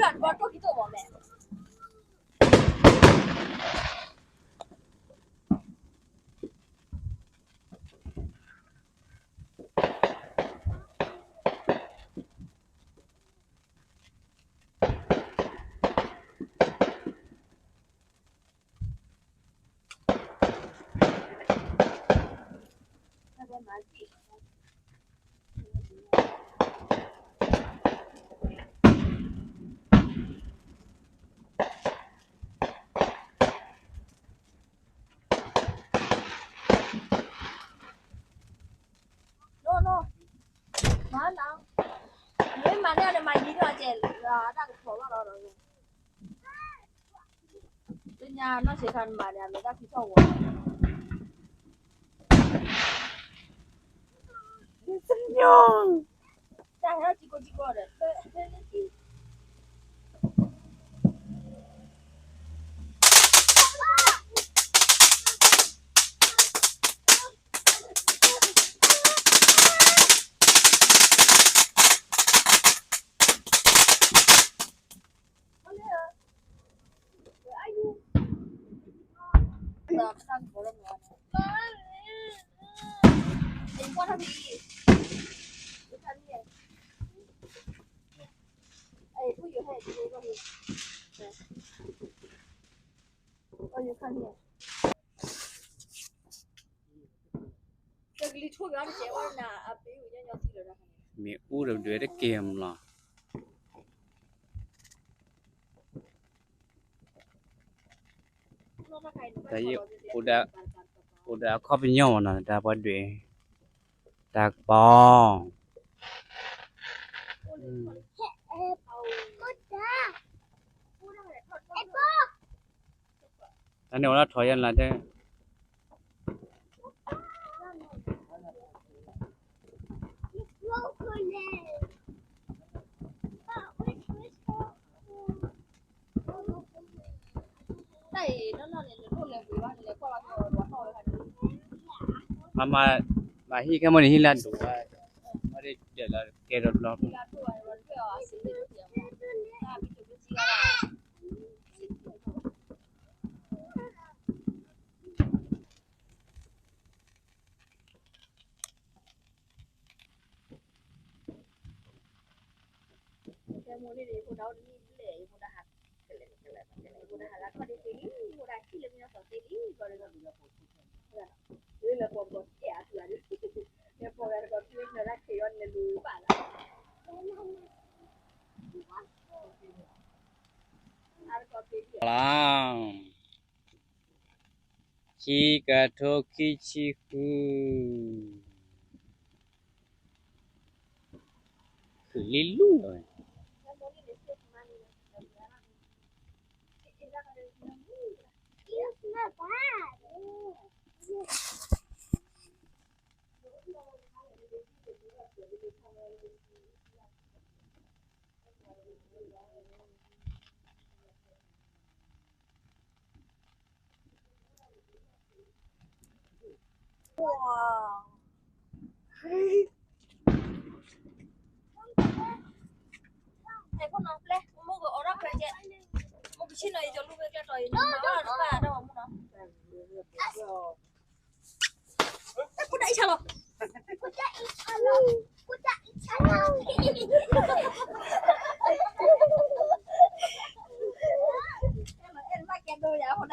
ဘၣ်တိၢ်ခံတိၢ်မးမဲာ် မၤနၤ, မ့ၢ်မၤန့ၢ်အီၤန့ၣ် မၤယံၤထီၣ်ကဲ, တၢ်ကဖီၣ်ဘၣ်လီၤဒီး, သ့ၣ်ညါနီၢ်ဆံးခါန့ၣ်မၤန့ၢ်အမဲာ်တၢ်ဖံးထီၣ်ဝဲ, တၢ်ဟဲထီၣ်ကံကိကံကီဒီး, မ့ၣ်အူတဒွဲၣ်တက့ၢ်မးလီၤ. တၢ်ယအိၣ်ဒီးအခီပညီမးနီၤ တၢ်ပှၤဒွဲၣ်, တၢ်ကပီၤ, တၢ်န့ၣ်အိၣ်ဒၣ်ထီၣ်ယဲၢ်လါတဲ မ့ၢ်မၤဟံၣ်ခဲမုၢ်န့ၣ် ဟံၣ်လၢဒိၣ်ဝဲ, မ့ၢ်ဒ်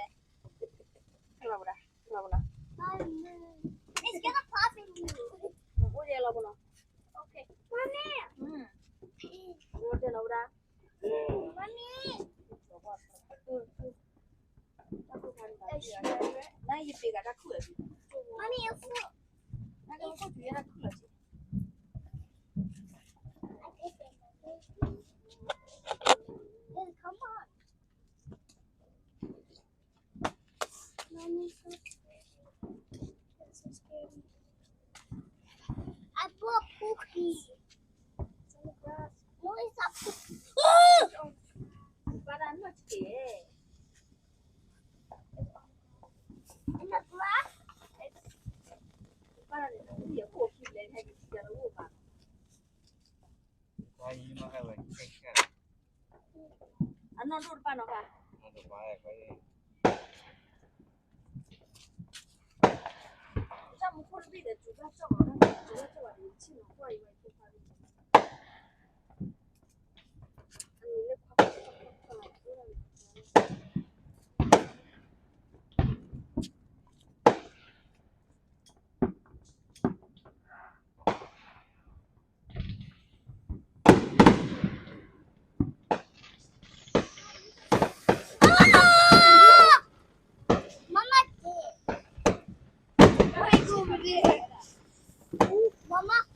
ဒီးလၢကဲဒီးဘျီ, လါ ခံကထိခံဆံဃု, ခုၣ်လံလူလီၤ. Mama.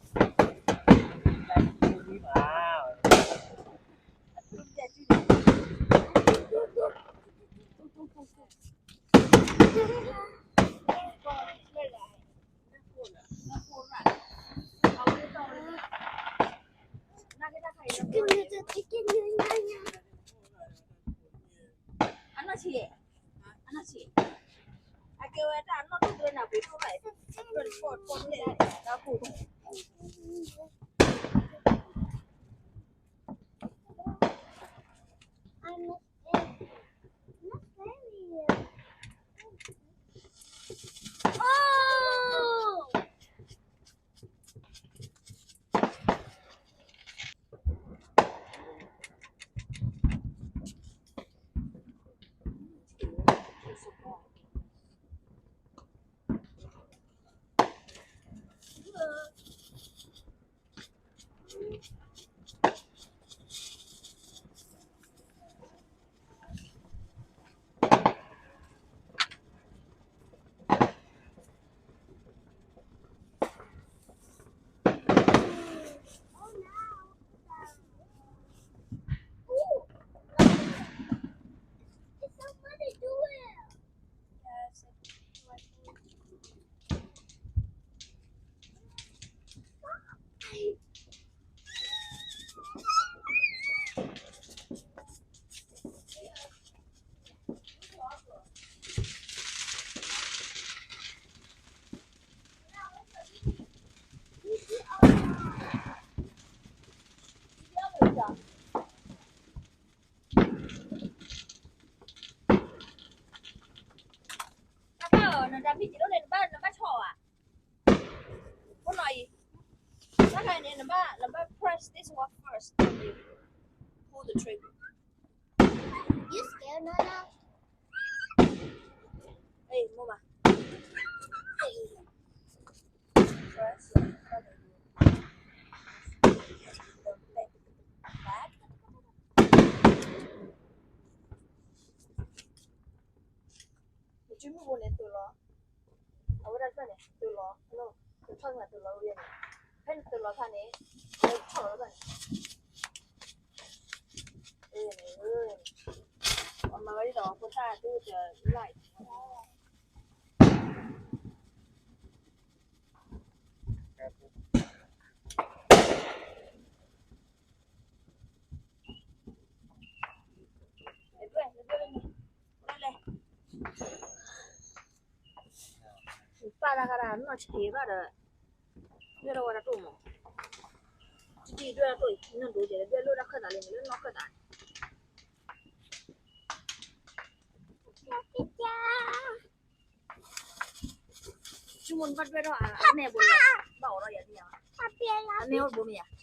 Nda mí ကီး ဒိၣ်န့ၣ် နဘၣ် နဘၣ်ဆီၣ်ဧါ. အိၣ်နီၤအံၤ, တၢ်ခါန့ၣ် နဘၣ် နဘၣ် press this one first, then you pull the trigger. You scared, Nana? Hey, mama. Hey. Press it. Back. နစုမုၢ်ဘိန့ၣ်သုးလီၤ, အဝဲဒၣ်တဖျၢၣ်န့ၣ်သုးလီၤ, နထီၣ်န့ၣ်သုးလီၤဝဲန့ၣ်, ဖဲနသုးလီၤခါန့ၣ်, နထီၣ်လီၤဘၣ်န့ၣ်, အမၤဝဲဒ်သိးဖိသၣ်ဒုးတလၢ် ပာ်တၢ်ခါတၢ်နီၢ်ဆံးဘၣ်ဒီး, ဒွဲၣ်ထီၣ်ဝဲဒၣ်တိၢ်မး, တံၢ်ဒွဲၣ်ထီၣ်တိၢ်အံၤ နီၢ်ဒိကဲး ဒွဲၣ်လိၣ်တၢ်ခၢၣ်သးလၢန့ၣ် လၢနီၢ်ခၢၣ်သးန့ၣ် ဆိကမိၣ်နဘၣ်ဒွဲၣ်ထီၣ်အမဲာ်ဘိလီၤ, ဘၣ်အိးထီၣ်ယၤန့ၣ်, အမဲာ်အိၣ်တဘိမ့ၢ်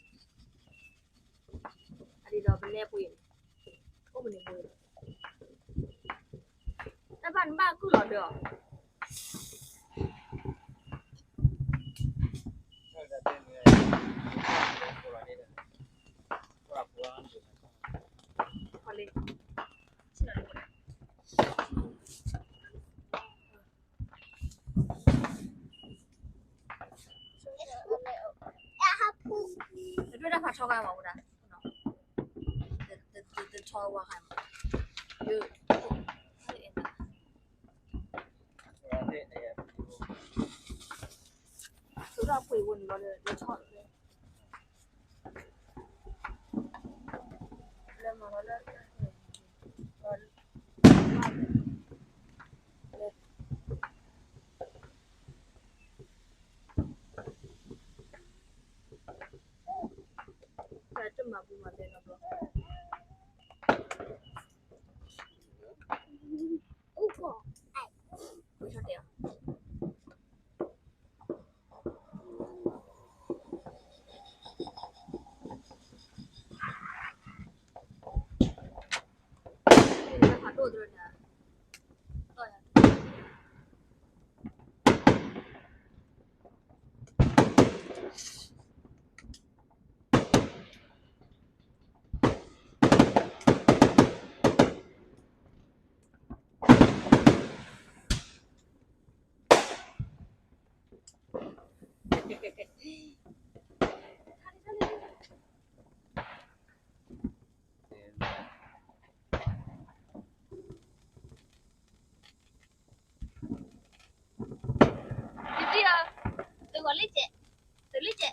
ဧါ, အဒ်ဒီးပလဲပှ့ၤန့ၣ်, အိၣ်မနုၤဘိ, တၢ်ဘၣ်နဘၣ်ကုၢ်လီၤဒၢးအီၤ, နဒွဲၣ်တၢ်ဖးထီခါမးဝဲဒၣ်, တထီဝါခါမး, သုးထီၣ်ပှ့ၤဝဲန့ၣ်လီၤလၢထီၣ်လၢ လၢမၤလီၤလၢ တၢ်တမၤပူၤမၤလဲၤနီတဘျီ, လံကဲ,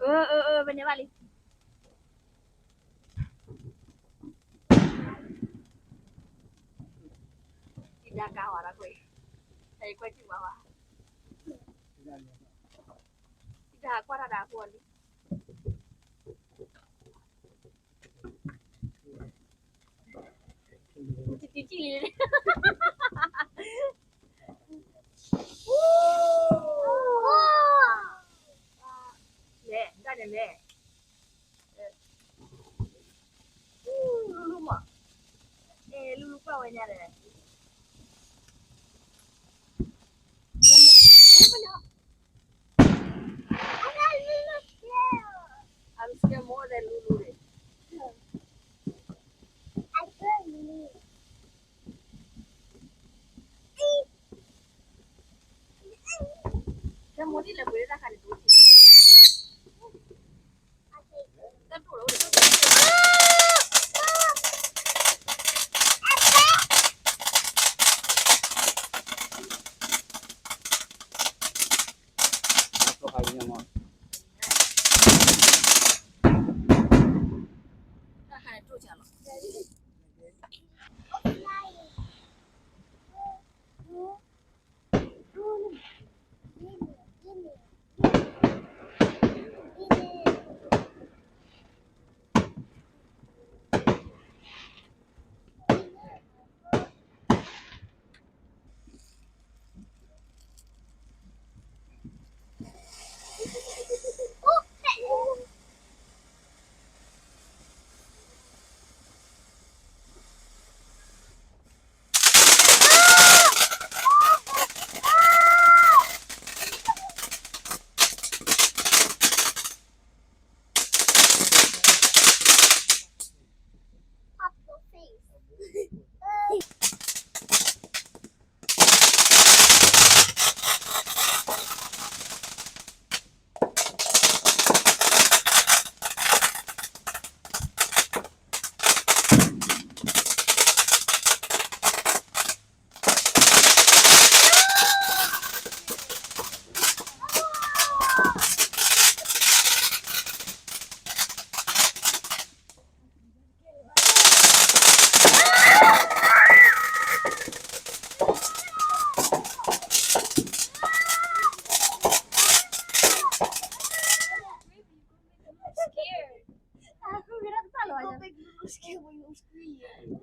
အၢ အၢ အၢ ပန့ၢ်ဘၣ်လံ, တံၤဒါကါဝဲဒၣ်ကွၢ်, တံၤကွၢ်စူၣ်ဝဲ, တံၤဒါကွၢ်တၢ်ဒါဖိလံ တံၤတံၤလံ, လဲၤ တၢ်န့ၣ်လဲၤ, လူလူမး, အဲ လူလူကွၢ်ဝဲညါဒီး I'm scared more than Lulu.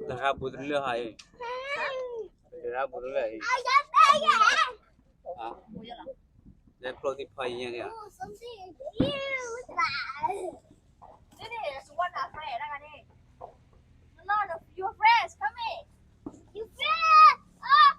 တဂၤဘူးတလၢဟါအံၤ, တဂၤဘူးတလၢအံၤ, လဲၤဖျိသ့ၣ်ဖီယံၤညါ, This is one of my friend. None of your friends coming. You friends? Ah!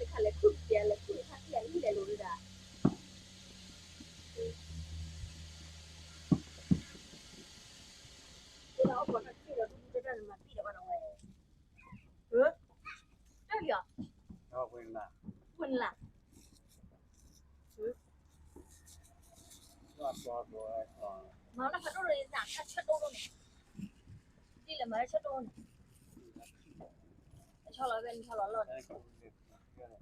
လၢခါလဲၤခူၣ်က့ၤ လဲၤခူၣ်ဖါတံၢ်အနံၣ်လဲၤလိၤဒၣ်, တၢ်လီၤအီၣ်ကီးထီၣ်ထံၣ်ဒီး ဒူဒူတၢ်တၢ်န့ၣ်မၤသံဒီးဘၣ်ဒီးဝဲ, တၢ်လီၤ, ဝဲနလၢ်, မၤလၢဖးဒိၣ်ဒီး တၢ်ဆၢတိၢ်ဒိၣ်န့ၣ်, ဒ်လဲၣ်မၤလၢဆၢတိၢ်န့ၣ်, ဆီလီၤဝဲန့ၣ် ဆီလီၤ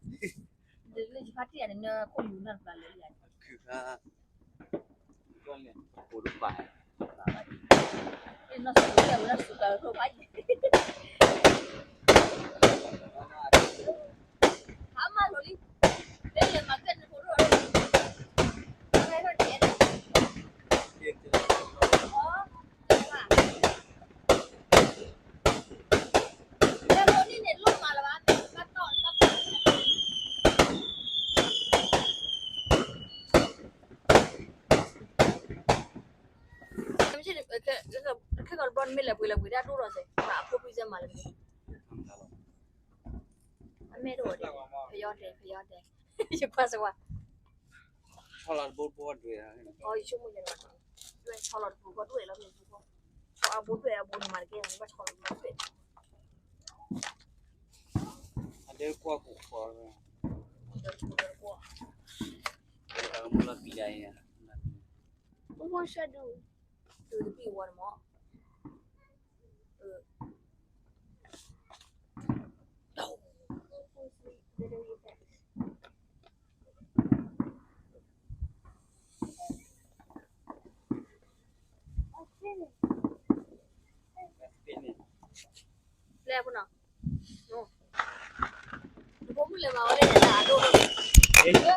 လီၤန့ၣ်, လၢယဖါတံၢ်ယၤန့ၣ် နခိၣ်မူၤနၢ်တပျၢ်လၢယၤန့ၣ်, နီၢ်စူၤဝဲဒၣ်စူၤကျါလၢခိၣ်ဖးယံၤ, အမၤလိာ်လံ, လၢလဲၤမၤကဲန့ၣ်ဖိဒိၣ်, အဝဲဟဲကဲန့ၣ် ခဲကီးတဘျီနမ့ၢ်လဲၤပှ့ၤလဲၤပှ့ၤတၢ်ဒိၣ်ထီၣ်စ့ၢ် အဖိကွံာ်စဲမၤလၢမ့ၢ်, အမဲာ်တအိၣ်ဒံး, ဖယီတဲ ဖယီတဲ, ယကွၢ်စ့ၢ်ဝါ, ဆီလီၤတဘိတဘိဒွဲၣ်, ယဆိကမိၣ်ယဲန့ၣ်, ဒွဲၣ်ဆီလီၤတဘိတဘိဒွဲၣ်လီၤမ့ၢ်ဘိ, အဘိဒွဲၣ်အဘိန့ၣ်မၤတကဲန့ၣ် ဘၣ်ဆီလီၤတဘိဒွဲၣ်, အဒဲကွၢ်ကိးဃီ, ကွၢ်, မူလီၤပံဒၣ်အံၤ, မူလီၤပံ, ဒုးတပံၢ်ဝီန့ၣ်မး လဲၣ်ဖိနီၤ, နဖိမုၣ်လဲၤမၤဝဲလဲၣ်န့ၣ် တၢ်အဒိၣ်ဒိၣ်န့ၣ်,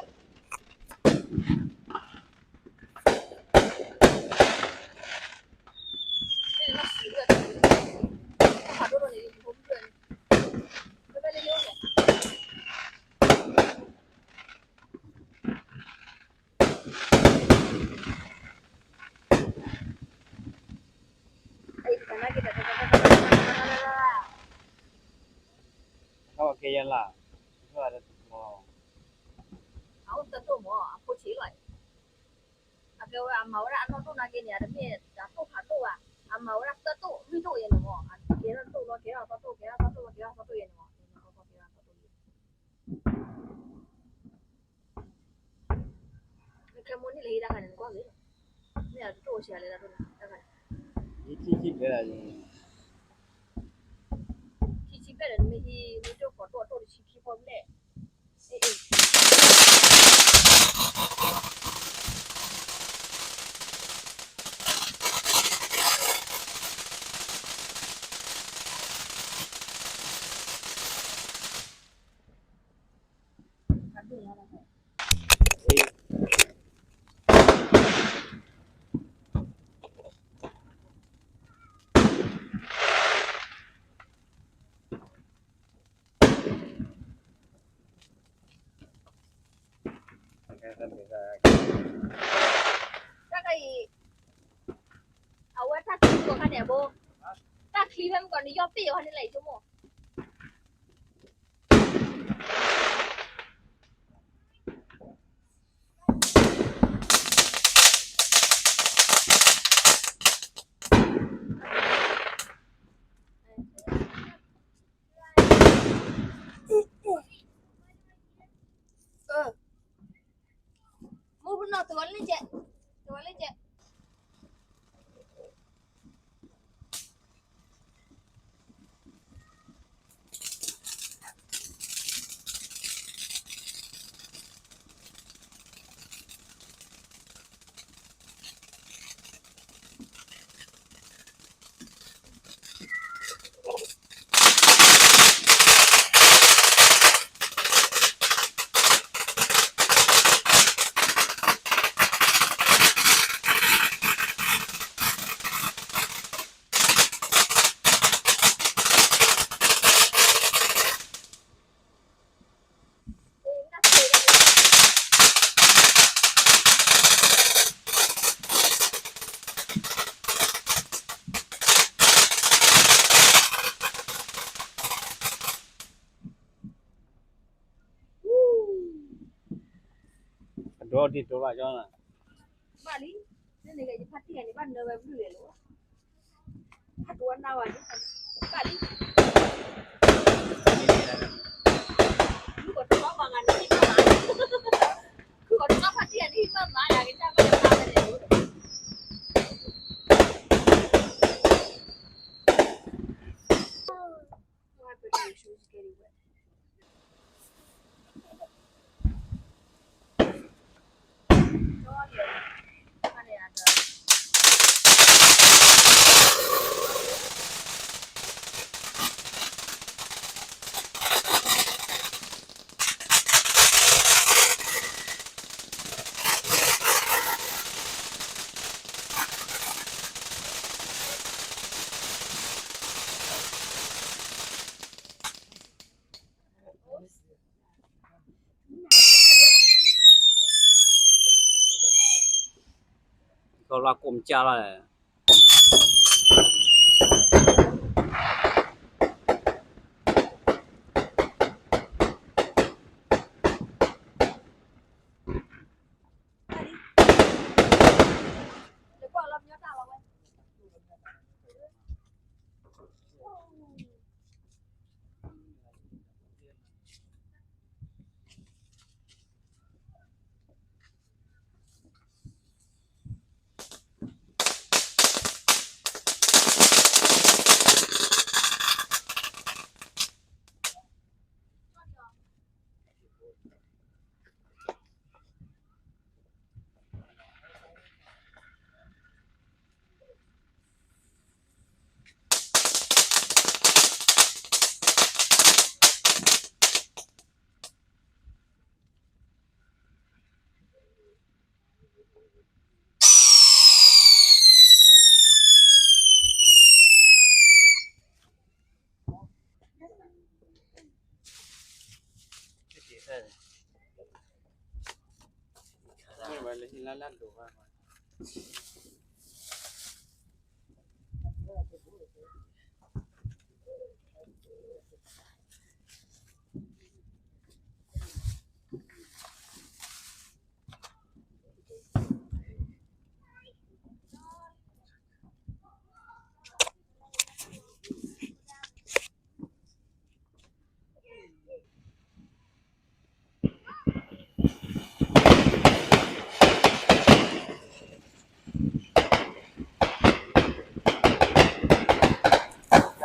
ဖးဒိၣ်ဒိၣ်န့ၣ် နဖိမုၣ်န့ၣ်, ဖဲဖဲလၢယအိၣ်န့ၣ် ကဲယလၢ်, အအိၣ်သၢတိၢ်မး အဖိဆံးလီၤ, အကဲဝဲအမၤဝဲဒၣ်အနီၢ်တိၢ်နာ်က့န့ၣ် အတမ့ၢ်တၢ်တိၢ်ဖးဒိၣ်ဘၣ်, အမၤဝဲဒၣ်သၢတိၢ်လွံၢ်တိၢ်ယဲန့ၣ်မး, ကဲထီၣ်တိၢ်လီၤ ကဲထီၣ်သၢတိၢ် ကဲထီၣ်သၢတိၢ်လီၤ ကဲထီၣ်သၢတိၢ်ယဲန့ၣ်မး, ကဲထီၣ်သၢတိၢ်ယဲ နခဲမိၢ်န့ၣ်လၢဟံးတၢ်ခါန့ၣ် နကွၢ်ဂ့ၤ, မ့ၢ်အတတိၢ်အိၣ်ဆံးလဲၣ်တၢ်တိၢ်န့ၣ် တၢ်ခါန့ၣ်, ခံဆံဘျဲၣ်, ခံဆံဘျဲၣ်ဒီး နမ့ၢ်ဟံး မ့ၢ်တိၢ်ကိးတိၢ်အတိၢ်တဆံခံဖီဘျဲၣ်, အ့ၣ် တၢ်ခါအံၤ, အဝဲတၢ်ချံကိးခါန့ၣ်အဘိ, တၢ်ချံဖဲမုၢ်ကီးန့ၣ် ယီၢ်ပ့ၢ်အီၤန့ၣ်လဲၣ် ယဆိကမိၣ်. မူပနီၢ် တဝီလၢကဲ, တဝီလၢကဲ. ဒိးတ့ၢ်တိၤလီၤကၠီလီၤ, ဘၣ်လံ, န့ၣ်ယဖါတံၢ်ဂၤန့ၣ် ဘၣ်နၢဝဲဘျုးလဲၣ်လီၤ, ဖါတိၤဝဲနၢဝဲ, ဘၣ်လံ, ခုကတီၢ်ဘၣ်ဂၤန့ၣ်ဟံၣ်ဘၣ်မး, ခုကတီၢ်ဖါတံၢ်ဂၤန့ၣ်ဟံၣ်ဘၣ်မး ယကစၢ်ဘၣ်တၢ်ဝဲန့ၣ်လီၤ.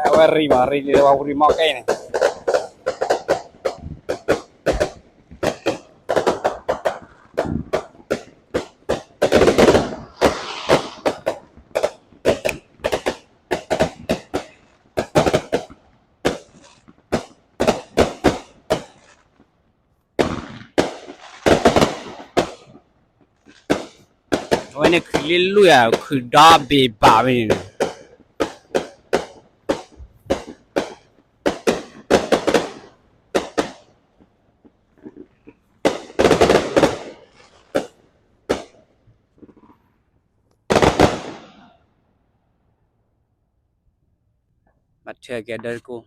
အဝဲရံၣ်မး ရံၣ်လံဝဲဝံၤမီၢ်ကဲန့ၣ် အဝဲန့ၣ်ခုၣ်လံလွံၢ်ဧါ ခုၣ်ဒီဘ့ၣ်ဘၣ်ဝဲန့ၣ် ဘၣ်ထၢက့ၤအဒၢတကိး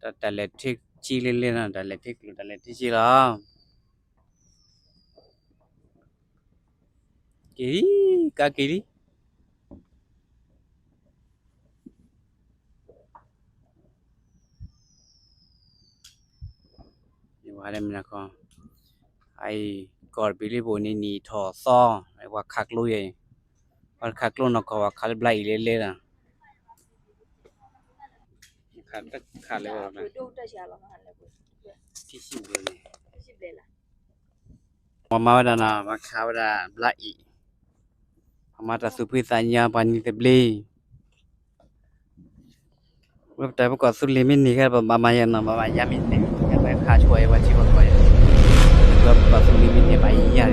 တၢ်လဲၤထံကံလံလံနီၤ တၢ်လဲၤထံကျိၤ တၢ်လဲၤထံကံလီၤ က့ၤလံ ကါက့ၤလံ ယဝၤလၢမနၤခီ အအံၤ ကီၢ်တဘ့ၣ်လံပအိၣ်န့ၣ်နံၣ်ထီၣ်သီ ပှၤခးကျိယဲအံၤ ပှၤခးကျိနီၢ်ကီၢ် ပှၤခးလၢဘျါအံၤလဲၤလဲၤလီၤ ခးလဲၤ ပှၤမၤဝဲဒၣ်နီၤ ပှၤခးဝဲဒၣ်ဘျါအံၤ ပှၤမၤတၢ်သူၣ်ဖှံသးညီ ပှၤနံၤသဘျ့ ဝဲပတၢ်ပကီၢ်သူလ့ၤမ့ၢ်န့ၢ်ခဲ ပဘၣ်မၤယဲနီၤ ပဘၣ်မၤယါမ့ၢ်န့ၢ် ပခးဆိဝဲပှၤထံပှၤကီၢ်ယဲ ပကီၢ်သူလ့ၤမ့ၢ်န့ၢ်ဘၣ်ယါ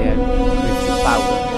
ပကပာ်ဝဲ